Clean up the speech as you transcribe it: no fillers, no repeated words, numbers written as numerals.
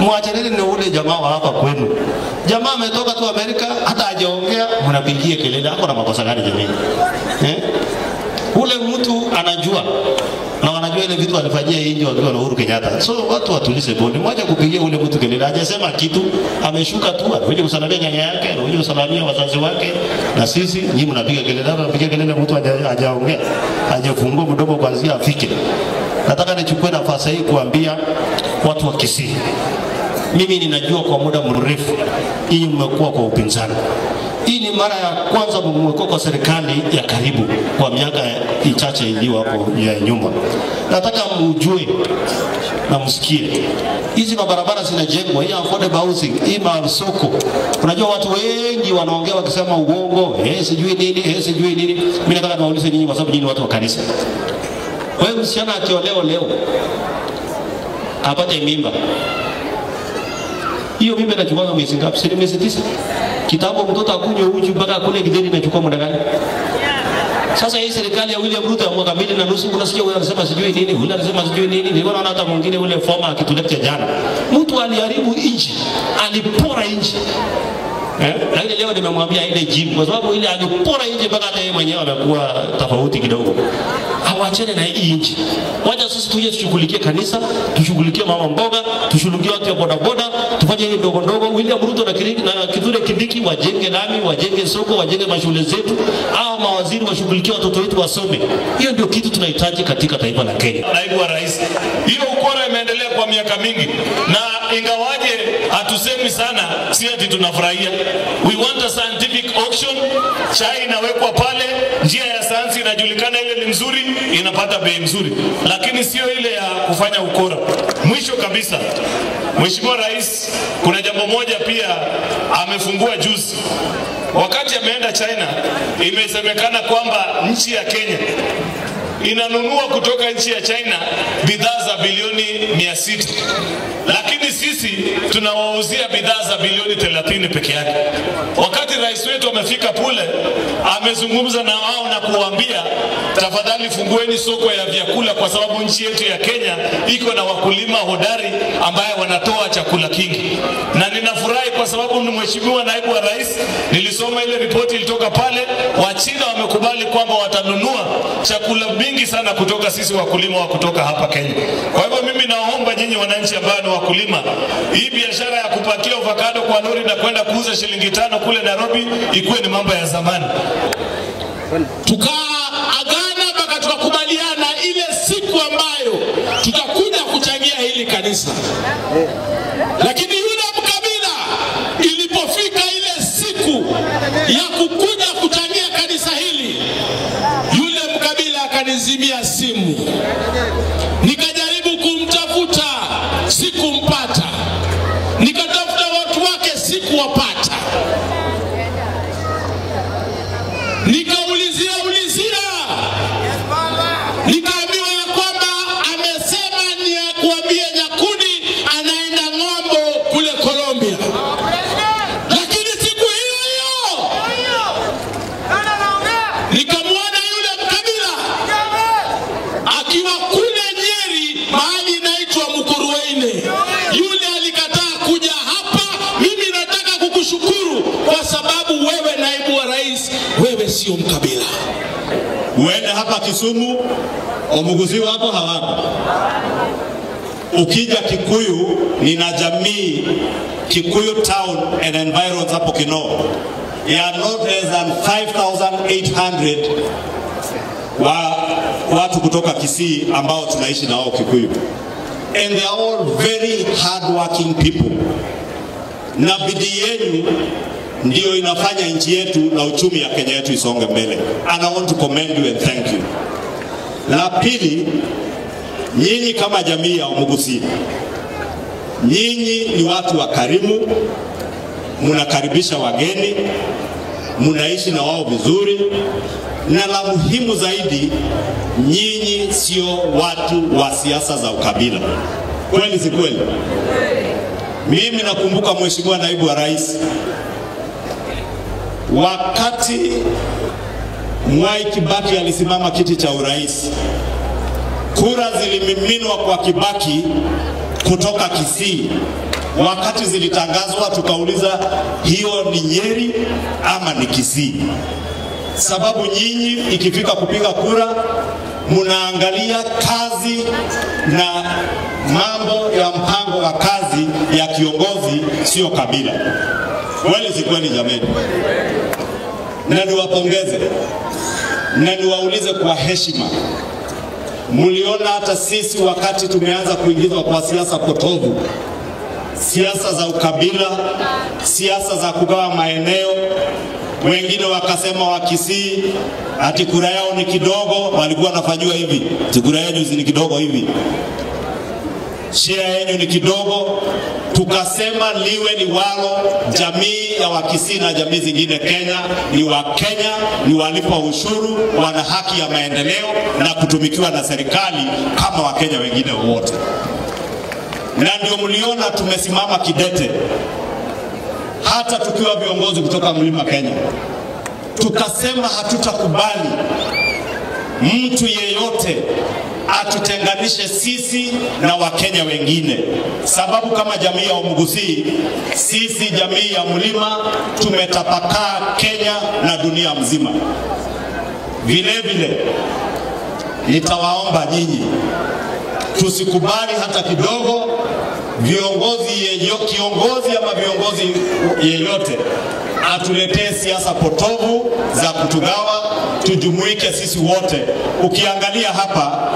Mwachaneni na ule jamaa wa hapa kwenu. Jamaa ametoka tu Amerika, hata hajaongea, mnapigie kelele. Hako na makosa gani jamii? Ule mtu anajua na wanajua ile vitu alifanyia inji wakiwa na Uhuru Kenyatta. So watu watulize bodi. Mmoja kupigia ule mtu kelele, hajasema kitu, ameshuka tu, anakuja kusalamia nyanya yake, anakuja kusalamia wazazi wake, na sisi nyinyi mnapiga kelele, mnapiga kelele mtu hajaongea, hajafungua mdomo kuanzia afike. Nataka nichukue nafasi hii kuambia watu wa Kisii. Mimi ninajua kwa muda mrefu nyinyi mmekuwa kwa upinzani. Hii ni mara ya kwanza mmekuwa kwa serikali ya karibu kwa miaka michache iliyo hapo ya nyuma. Nataka mjue na msikie. Hizi mabarabara zinajengwa, hii affordable housing, hii masoko. Unajua watu wengi wanaongea wakisema uongo, sijui nini, sijui nini. Mimi nataka niwaulize nyinyi kwa sababu nyinyi watu wa kanisa. Wewe msichana akiolewa leo apate mimba, hiyo mimba inachukua miezi ngapi? Si miezi 9. Kitambo mtoto akunywe uji mpaka kule githeri inachukua muda gani? Sasa hii serikali ya William Ruto ya mwaka 2.5, unasikia huyu anasema sijui nini, huyu anasema sijui nini. Nilikuwa naona hata mwingine ule former akituletea jana. Mtu aliharibu nchi, alipora nchi. Lakini leo nimemwambia ile jibu kwa sababu ile alipora nchi mpaka hata yeye mwenyewe amekuwa tofauti kidogo. Hawachane na hii nchi. Wacha sisi tuje tushughulikie kanisa, tushughulikie mama mboga, tushughulikie watu wa bodaboda, tufanye hiyo ndogo ndogo. William Ruto na Kithure Kindiki wajenge lami, wajenge soko, wajenge mashule zetu, au mawaziri washughulikie watoto wetu wasome. Hiyo ndio kitu tunahitaji katika taifa la Kenya. Naibu wa Rais, hiyo ukora imeendelea kwa miaka mingi, na ingawaje hatusemi sana, si ati tunafurahia. We want a scientific auction. Chai inawekwa pale, njia ya sayansi inajulikana, ile ni mzuri, inapata bei mzuri, lakini sio ile ya kufanya ukora. Mwisho kabisa, Mheshimiwa Rais, kuna jambo moja pia amefungua juzi. Wakati ameenda China, imesemekana kwamba nchi ya Kenya inanunua kutoka nchi ya China bidhaa za bilioni 600, lakini sisi tunawauzia bidhaa za bilioni 30 peke yake. Wakati rais wetu amefika pule, amezungumza na wao na kuwaambia tafadhali fungueni soko ya vyakula, kwa sababu nchi yetu ya Kenya iko na wakulima hodari ambaye wanatoa chakula kingi. Na ninafurahi kwa sababu ni Mheshimiwa Naibu wa Rais, nilisoma ile ripoti ilitoka pale, Wachina wamekubali kwamba watanunua chakula mingi sana kutoka sisi wakulima wa kutoka hapa Kenya. Kwa hivyo mimi naomba nyinyi wananchi ambao ni wakulima, hii biashara ya kupakia avocado kwa lori na kwenda kuuza shilingi 5 kule Nairobi ikuwe ni mambo ya zamani. Tukaagana mpaka tukakubaliana ile siku ambayo tutakuja kuchangia hili kanisa. Lakini yule mkabila ilipofika ile siku ya kukuja kuchangia kanisa hili, yule mkabila akanizimia simu. Nikajaribu kumtafuta, sikumpata. Nikatafuta watu wake, sikuwapata. Nikaulizia ulizia, nikaambiwa ya kwamba amesema ni kuambia Nyakundi anaenda ng'ambo kule Colombia. Lakini siku hiyo hiyo nikamwona yule mkabila akiwa kule Nyeri, mahali inaitwa Mukuruweine. Yule alikataa kuja hapa. Mimi nataka kukushukuru kwa sababu wewe naibu wa rais, wewe sio mkabila. Uende hapa Kisumu, Omugusi wako hawako. Ukija Kikuyu, nina jamii Kikuyu town and environs hapo Kinoo ya not less than 5,800 wa watu kutoka Kisii ambao tunaishi na wao Kikuyu. And they are all very hardworking people. Na bidii yenu ndio inafanya nchi yetu na uchumi ya Kenya yetu isonge mbele. And I want to commend you and thank you. La pili, nyinyi kama jamii ya Omugusi, nyinyi ni watu wakarimu, mnakaribisha wageni, mnaishi na wao vizuri, na la muhimu zaidi, nyinyi sio watu wa siasa za ukabila. Kweli si kweli? Mimi nakumbuka Mheshimiwa Naibu wa Rais, wakati Mwai Kibaki alisimama kiti cha urais, kura zilimiminwa kwa Kibaki kutoka Kisii. Wakati zilitangazwa tukauliza hiyo ni Nyeri ama ni Kisii? Sababu nyinyi ikifika kupiga kura mnaangalia kazi na mambo ya mpango wa kazi ya kiongozi, sio kabila. Kweli si kweli jameni? Na niwapongeze na niwaulize kwa heshima, mliona hata sisi wakati tumeanza kuingizwa kwa siasa potovu, siasa za ukabila, siasa za kugawa maeneo, wengine wakasema Wakisii ati kura yao ni kidogo, walikuwa wanafanyiwa hivi, ati kura yenu ni kidogo hivi, share yenu ni kidogo. Tukasema liwe ni walo, jamii ya Wakisii na jamii zingine Kenya ni Wakenya, ni walipa ushuru, wana haki ya maendeleo na kutumikiwa na serikali kama Wakenya wengine wote. Na ndio mliona tumesimama kidete, hata tukiwa viongozi kutoka Mlima Kenya, tukasema hatutakubali mtu yeyote atutenganishe sisi na Wakenya wengine, sababu kama jamii ya Omugusii, sisi jamii ya mlima tumetapakaa Kenya na dunia mzima. Vile vile nitawaomba nyinyi tusikubali hata kidogo viongozi kiongozi ama viongozi yeyote atuletee siasa potovu za kutugawa. Tujumuike sisi wote. Ukiangalia hapa